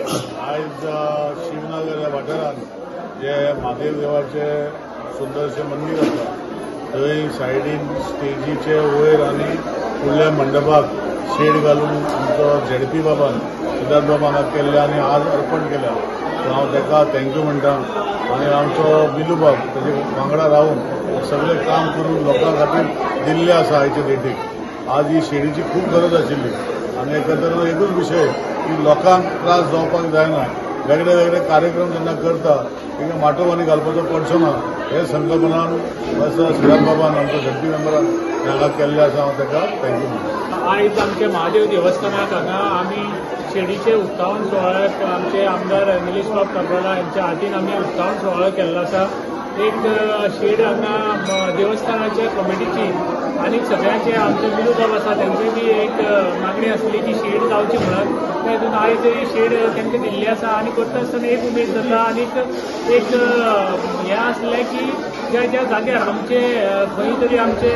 आयज शिवनगर ह्या वाठारांत जे म्हादेव देवाचे सुंदरशें मंदीर आसा थंय सायडीन स्टेजीचे वयर आनी फुडल्या मंडपाक शेड घालून आमचो झेडपी बाबान सिद्धार्थ बाबान केल्ले आनी आज अर्पण केल्या. हांव ताका thank you म्हणटा आनी आमचो बिलू बाब ताजे वांगडा रावन सगळें काम करून लोकां खातीर दिल्लें आसा. आयचे डेटीक आज ही शेडीची खूब गरज आशिल्ली आनी एकंदर एकूच विशय की लोकांक त्रास जावपाक जायना. वेगळे वेगळे कार्यक्रम जेन्ना करता तेंकां माटोव आनी घालपाचो पडचो ना हे संकल्पनान सिद्धार्थ बाबान आमच्या झेडपी मेंबरान हांगा केल्लें आसा. हांव ताका thank you म्हणटा. आयज आमचे महादेव देवस्थानाक हांगा आमी शेडीचे उक्तावण सुवाळ्याक आमचे आमदार निलेश बाब काब्राल हांच्या हातीन आमी उक्तावण सुवाळो केल्लो आसा. एक शेड हांगा देवस्थानाच्या कमिटीची आनी सगळ्यांचे आमचे बिलू बाब आसा तांची बी एक मागणी आसली की शेड जावची म्हणून त्या हितून आयज शेड तांकां दिल्ली आसा आनी करता आसतना एक उमेद जाता आनी एक हें आसलें की ज्या ज्या जाग्यार आमचे खंय तरी आमचे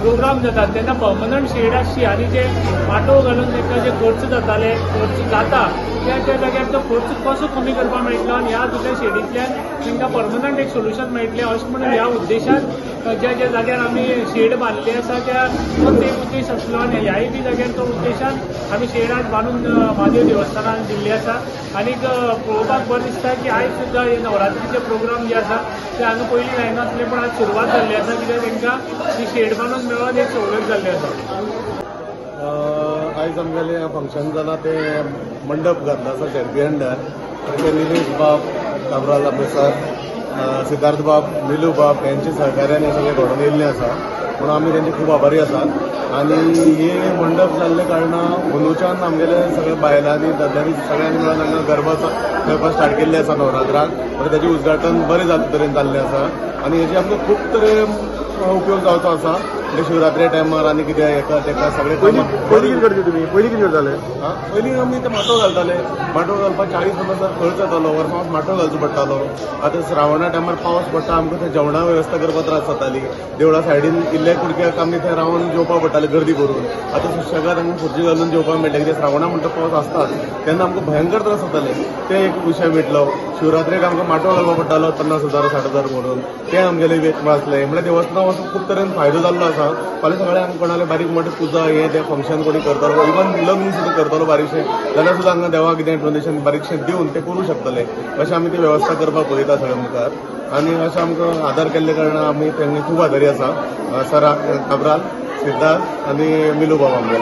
प्रोग्राम जातात तेन्ना पर्मनंट शेड आसची आनी जे माटोव घालून तांकां जे खर्च जाताले खर्च जाता त्या त्या जाग्यार तो खर्च कसो कमी करपाक मेळटलो आनी ह्या दुसऱ्या शेडींतल्यान तांकां पर्मनंट एक सोल्युशन मेळटलें अशें म्हणून ह्या उद्देशान ज्या ज्या जाग्यार आमी शेड बांदली आसा त्या तोच एक उद्देश आसलो आनी ह्याय बी जाग्यार तो उद्देशान आमी शेड आज बांदून म्हादेव देवस्थानान दिल्ली आसा. आनीक पळोवपाक बरें दिसता की आयज सुद्दां हे नवरात्रीचे प्रोग्राम जे आसा ते हांगा पयलीं जायनासले पण आज सुरवात जाल्ली आसा कित्याक तांकां ही शेड बांदून मेळोन एक सवलत जाल्ली आसा. आयज आमगेलें फंक्शन जालां तें मंडप घातला आसा झेडपी अंडर. ते निलेश बाब काब्राल आपले सर, सिद्धार्थ बाब, निलू बाब यांच्या सहकार्यान हें सगळें घडोवन येयल्लें आसा म्हणून आमी तेंचे खूब आभारी आसात. आनी हे मंडप जाल्ले कारणान अंदूच्यान आमगेले सगळे बायलांनी दादल्यांनी सगळ्यांनी मेळून हांगा गरबा खेळपाक स्टार्ट केल्ले आसा नवरात्राक. म्हणून ताचें उद्घाटन बरें तरेन जाल्लें आसा आनी हेजे आमकां खूब तरेन उपयोग जावचो आसा. म्हणजे शिवरात्रे टायमार आनी कितें हेका तेका सगळें. पयलीं कितें करता तुमी? पयलीं कितें करताले? पयलीं आमी ते माटोव घालताले. माटोव घालपाक 40-50 हजार खर्च जातालो. वर्सां माटोव घालचो पडटालो. आतां श्रावणा टायमार पावस पडटा आमकां थंय जेवणा वेवस्था करपाक त्रास जाताली. देवळा सायडीन इल्ले कुडक्याक आमी थंय रावन जेवपाक पडटाले गर्दी करून. आतां सुशेगाद आमकां खुर्ची घालून जेवपाक मेळटा कित्याक श्रावणा म्हणटा पावस आसताच तेन्ना आमकां भयंकर त्रास जाताले. ते एक विशय मेटलो. शिवरात्रेक आमकां माटोव घालपाक पडटालो 50,000 60,000 म्हणून ते आमगेले वाचले. म्हणल्यार देवस्थान वचून खूब तरेन फायदो जाल्लो आसा. फाल्यां सगळ्यांक कोणाले बारीक मोठे पुजा हे ते फंक्शन कोणी करतलो इवन लग्न सुद्दां करतलो बारीकशें जाल्यार सुद्दां हांगा देवाक कितें डोनेशन बारीकशें दिवन ते करूं शकतले अशें आमी ती वेवस्था करपाक पळयता सगळ्या मुखार. आनी अशें आमकां आदार केल्ले कारणान आमी तांकां खूब आदारी आसा. सर काब्राल, सिद्धार्थ आनी मिलू बाब आमगेले.